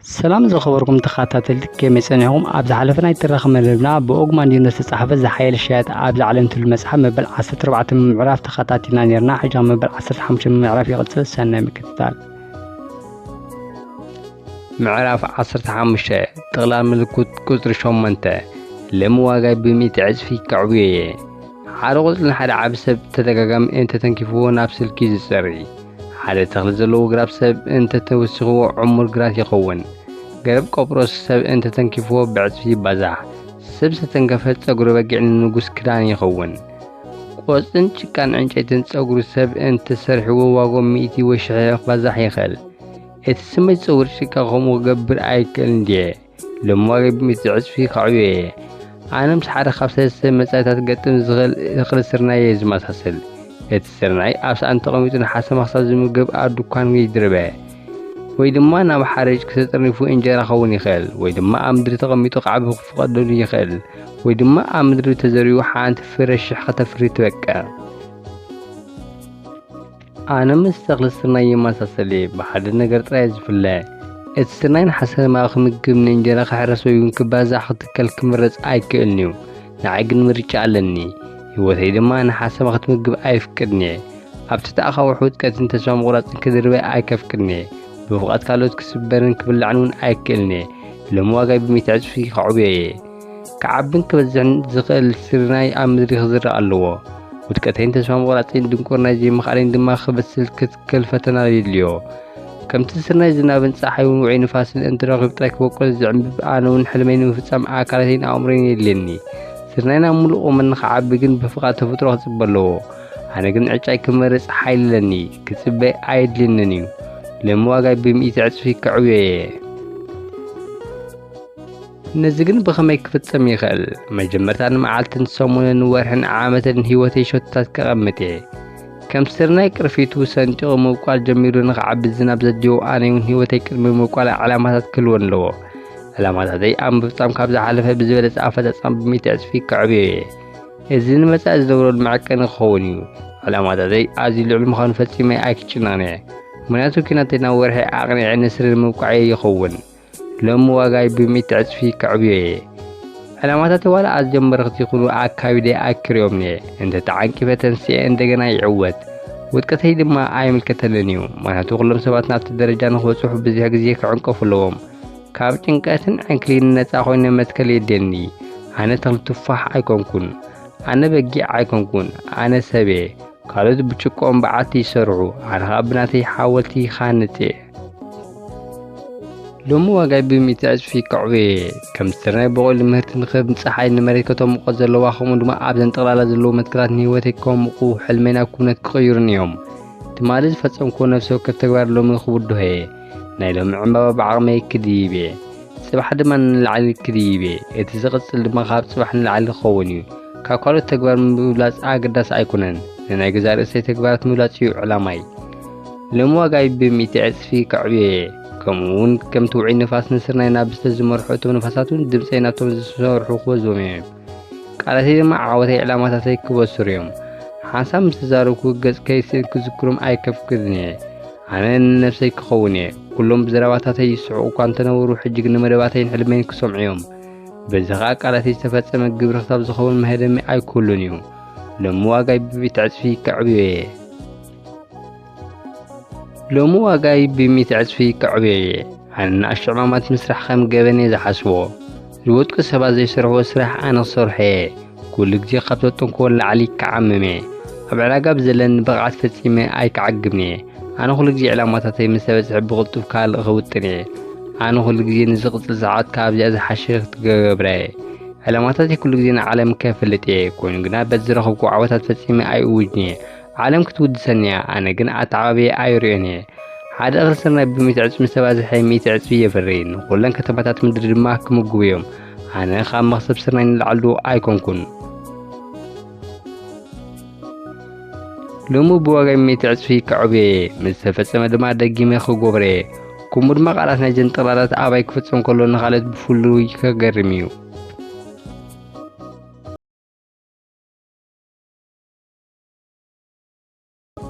ሰላም ዝኸበርኩም ተኸታተልቲ፣ ከመይ ጸኒሕኩም? ኣብ ዝሓለፈ ናይ ትረኽ መደብና ብኦግማንዲኖ ዝተጻሕፈ ዝሓየለ ሸያጥ ኣብዚ ዓለም ትብል መጽሓፍ መበል ዓሰርተ ኣርባዕተ ምዕራፍ ተኸታቲልና ነርና። ሕጂ ኣብ መበል ዓሰርተ ሓሙሽተ ምዕራፍ ይቕጽል። ሰናይ ምክትታል። ምዕራፍ ዓሰርተ ሓሙሽተ፣ ጥቕላል ምልክት ቁጽሪ ሸሞንተ። ሎሚ ዋጋይ ብሚእቲ ዕጽፊ ከዕብዮ እየ። ሓደ ቁጽሪ ንሓደ ዓቢ ሰብ ተደጋጋሚ እንተተንኪፍዎ ናብ ስልኪ ዝጸሪ። ሓደ ተኽሊ ዘለዎ ግራብ ሰብ እንተተወሲኽዎ ዕሙር ግራት ይኸውን። ገረብ ቆጵሮስ ሰብ እንተተንኪፍዎ ብዕጽፊ ይባዛሕ። ሰብ ዝተንከፈ ጸጉሪ በጊዕ ንንጉስ ክዳን ይኸውን። ቆጽልን ጭቃን ዕንጨይትን ጸጉሪ ሰብ እንተሰሪሕዎ ዋግኡ ሚእቲ ወይ ሽሕ ክባዛሕ ይኽእል። እቲ ስመይ ጸጉሪ ጭቃ ከምኡ ክገብር ኣይክእልን ድየ? ሎሚ ዋጋይ ብሚእቲ ዕጽፊ ከዕብዮ እየ። ኣነ ምስ ሓደ ካብ ሰለስተ መጻኢታት ክገጥም ዝኽእል ተኽሊ ስርናይ እየ ዝመሳሰል። እቲ ስርናይ ኣብ ሳእኒ ተቐሚጡ ንሓሰማ ክሳብ ዝምገብ ኣብ ድኳን ይድርበ። ወይ ድማ ናብ ሓርጭ ተጠርኒፉ እንጀራ ክኸውን ይኽእል። ወይ ድማ ኣብ ምድሪ ተቐሚጡ ክዓቢ ክፍቐደሉ ይኽእል። ወይ ድማ ኣብ ምድሪ ተዘሪኡ ሓንቲ ፍረ ሽሕ ከተፍሪ ትበቅዕ። ኣነ ምስ ተኽሊ ስርናይ ይመሳሰል እየ። ብሓደ ነገር ጥራይ ዝፍለ፣ እቲ ስርናይ ንሓሰማ ክምግብ፣ ንእንጀራ ክሕረስ ወይ እውን ክባዛሕ ክትከል ክምረጽ ኣይክእልን እዩ። ንዓይ ግን ምርጫ ኣለኒ። ህይወተይ ድማ ንሓሰማ ክትምግብ ኣይፍቅድን እየ። ኣብ ትሕቲ ኣኻውሕ ውድቀትን ተስፋ ምቑራጽን ክድርበ ኣይከፍቅድን እየ። ብፍቓድ ካልኦት ክስበርን ክብላዕን እውን ኣይክእልን እየ። ሎሚ ዋጋይ ብሚእቲ ዕጽፊ ከዕብዮ እየ። ክዓብን ክበዝሕን ዝኽእል ስርናይ ኣብ ምድሪ ክዝራእ ኣለዎ። ውድቀተይን ተስፋ ምቑራጸይን ድንቁርናይ ዘይምኽኣለይን ድማ ክበስል ክትክል ፈተና የድልዮ። ከምቲ ስርናይ ዝናብን ጸሓይን ውዑይ ንፋስን እንተረኺቡ ጥራይ ክበቁል ዝዕምብብ፣ ኣነ እውን ሕልመይ ንምፍጻም ኣካላተይን ኣእምሮይን የድልየኒ። ስርናይ ናብ ምሉእ ቁመት ንኽዓቢ ግን ብፍቓድ ተፈጥሮ ክጽበ ኣለዎ። ኣነ ግን ዕጫይ ክመርጽ ሓይሊ ኣለኒ። ክጽበ ኣየድልየንን እዩ። ሎሚ ዋጋይ ብሚእቲ ዕጽፊ ከዕብዮ እየ። ነዚ ግን ብኸመይ ክፍጸም ይኽእል? መጀመርታ ንመዓልትን ሰሙንን ወርሕን ዓመትን ህይወተይ ሸቶታት ከቐምጥ እየ። ከም ስርናይ ቅርፊቱ ሰንጢቑ ምብቋል ጀሚሩ ንኽዓቢ ዝናብ ዘድልዮ፣ ኣነ እውን ህይወተይ ቅድሚ ምብቋላ ዕላማታት ክህልወን ኣለዎ። ዕላማታተይ ኣብ ምፍጻም ካብ ዝሓለፈ ብዝበለጸ ኣፈጻጽማ ብሚእቲ ዕጽፊ ከዕብዮ እየ። እዚ ንመጻኢ ዝገብረሉ መዐቀኒ ክኸውን እዩ። ዕላማታተይ ኣዝዩ ልዑል ምዃኑ ፈጺመ ኣይክጭነቕን እየ። ምኽንያቱ ኲናተይ ናብ ወርሒ ኣቕኒዐ ንስሪ ንምብቋዕ ይኸውን። ሎሚ ዋጋይ ብሚእቲ ዕጽፊ ከዕብዮ እየ። ዕላማታተይ ዋላ ኣዝዮም በረኽቲ ይኹኑ ኣካቢደ ኣይክርእዮምን እየ። እንተ ተዓንቂፈ ተንሲኤ እንደገና ይዕወት። ውድቀተይ ድማ ኣይምልከተንን እዩ። ምኽንያቱ ኩሎም ሰባት ናብቲ ደረጃ ንኽበጽሑ ብዙሕ ግዜ ክዕንቀፉ ኣለዎም። ካብ ጭንቀትን ዕንክሊልን ነጻ ኮይነ መትከል የድልየኒ። ኣነ ተኽሊ ቱፋሕ ኣይኮንኩን። ኣነ በጊዕ ኣይኮንኩን። ኣነ ሰብ እየ። ካልኦት ብጭቆኦም በዓቲ ይሰርሑ፣ ኣነ ኸኣ ብናተይ ሓወልቲ ይሃንጽ እየ። ሎሚ ዋጋይ ብሚእቲ ዕጽፊ ከዕብዮ እየ። ከም ስርናይ በቑሉ ምህርቲ ንኽህብ፣ ጸሓይ ንመሬት ከተሙቖ ዘለዋ፣ ከምኡ ድማ ኣብዘን ጠቕላላ ዘለዉ መትከላት ንህይወተይ ከሙቑ፣ ሕልመይ ናብ ኩነት ክቕይሩን እዮም። ትማሊ ዝፈጸምክዎ ነፍሲ ወከፍ ተግባር ሎሚ ክብድሆ እየ። ናይ ሎሚ ዕምባባ ብዓቕመይ ክድይብ እየ። ጽባሕ ድማ ንላዕሊ ክድይብ እየ። እቲ ዝቕጽል ድማ ካብ ጽባሕ ንላዕሊ ክኸውን እዩ። ካብ ካልኦት ተግባር ምብላጽ ኣገዳሲ ኣይኮነን። ንናይ ገዛእ ርእሰይ ተግባራት ምብላጽ እዩ ዕላማይ። ሎሚ ዋጋይ ብሚእቲ ዕጽፊ ከዕብዮ እየ። ከምኡ እውን ከምቲ ውዑይ ንፋስ ንስርናይ ናብ ዝተዝመርሑ፣ እቶም ንፋሳት እውን ድምጸይ ናብቶም ዝሰርሑ ክወዝዎም እዮም። ቃላተይ ድማ ዓወተይ ዕላማታተይ ክበስሩ እዮም። ሓንሳብ ምስ ተዛረብኩ ገጽ ከይስእን ክዝክሮም ኣይከፍቅድን እየ። ኣነ ንነብሰይ ክኸውን እየ። ኩሎም ብዘረባታተይ ይስሕቑ እኳ እንተነበሩ፣ ሕጂ ግን ንመደባተይን ሕልመይን ክሰምዑ እዮም። በዚ ኸኣ ቃላተይ ዝተፈጸመ ግብሪ ክሳብ ዝኸውን መህደሚ ኣይክህሉን እዩ። ሎሚ ዋጋይ ብሚእቲ ዕጽፊ ከዕብዮ እየ። ሎሚ ዋጋይ ብሚእቲ ዕጽፊ ከዕብዮ እየ። ኣነ ንኣሽቱ ዕማማት ምስራሕ ከም ገበን እየ ዝሓስቦ። ዝወድቁ ሰባት ዘይሰርሕዎ ስራሕ ኣነ ክሰርሖ እየ። ኩሉ ግዜ ካብ ዘጠንክዎ ንላዕሊ ክዓምም እየ። ኣብ ዕዳጋ ብዘለኒ ብቕዓት ፈጺመ ኣይክዓግብን እየ። ኣነ ኩሉ ግዜ ዕላማታተይ ምስ ተበጽሐ ብቕልጡፍ ካልእ ክውጥን እየ። ኣነ ኩሉ ግዜ ንዝቕጽል ሰዓት ካብዚኣ ዝሓሸ ክትገብራ እየ። ዕላማታተይ ኩሉ ግዜ ንዓለም ከፍልጥ እየ። ኮይኑ ግና በቲ ዝረኸብኩ ዓወታት ፈጺመ ኣይእውጅን እየ። ዓለም ክትውድሰኒ እያ፣ ኣነ ግን ኣተዓባብየ ኣይርእዮን እየ። ሓደ እኽሊ ስርናይ ብሚእቲ ዕጽፊ ምስ ተባዝሐ ሚእቲ ዕጽፊ የፍሪ። ንኹለን ከተማታት ምድሪ ድማ ክምግቡ እዮም። ኣነ ካብ መኽሰብ ስርናይ ንላዕሊ ድኹም ኣይኮንኩን። ሎሚ ብዋጋ ሚእቲ ዕጽፊ ከዕብዮ እየ፣ ምስ ተፈጸመ ድማ ደጊመ ክጎብሮ እየ። ከምኡ ድማ ቃላት ናይ ጀንጥራላት ኣባይ ክፍጸም ከሎ ንኻልኦት ብፍሉይ ከገርም እዩ።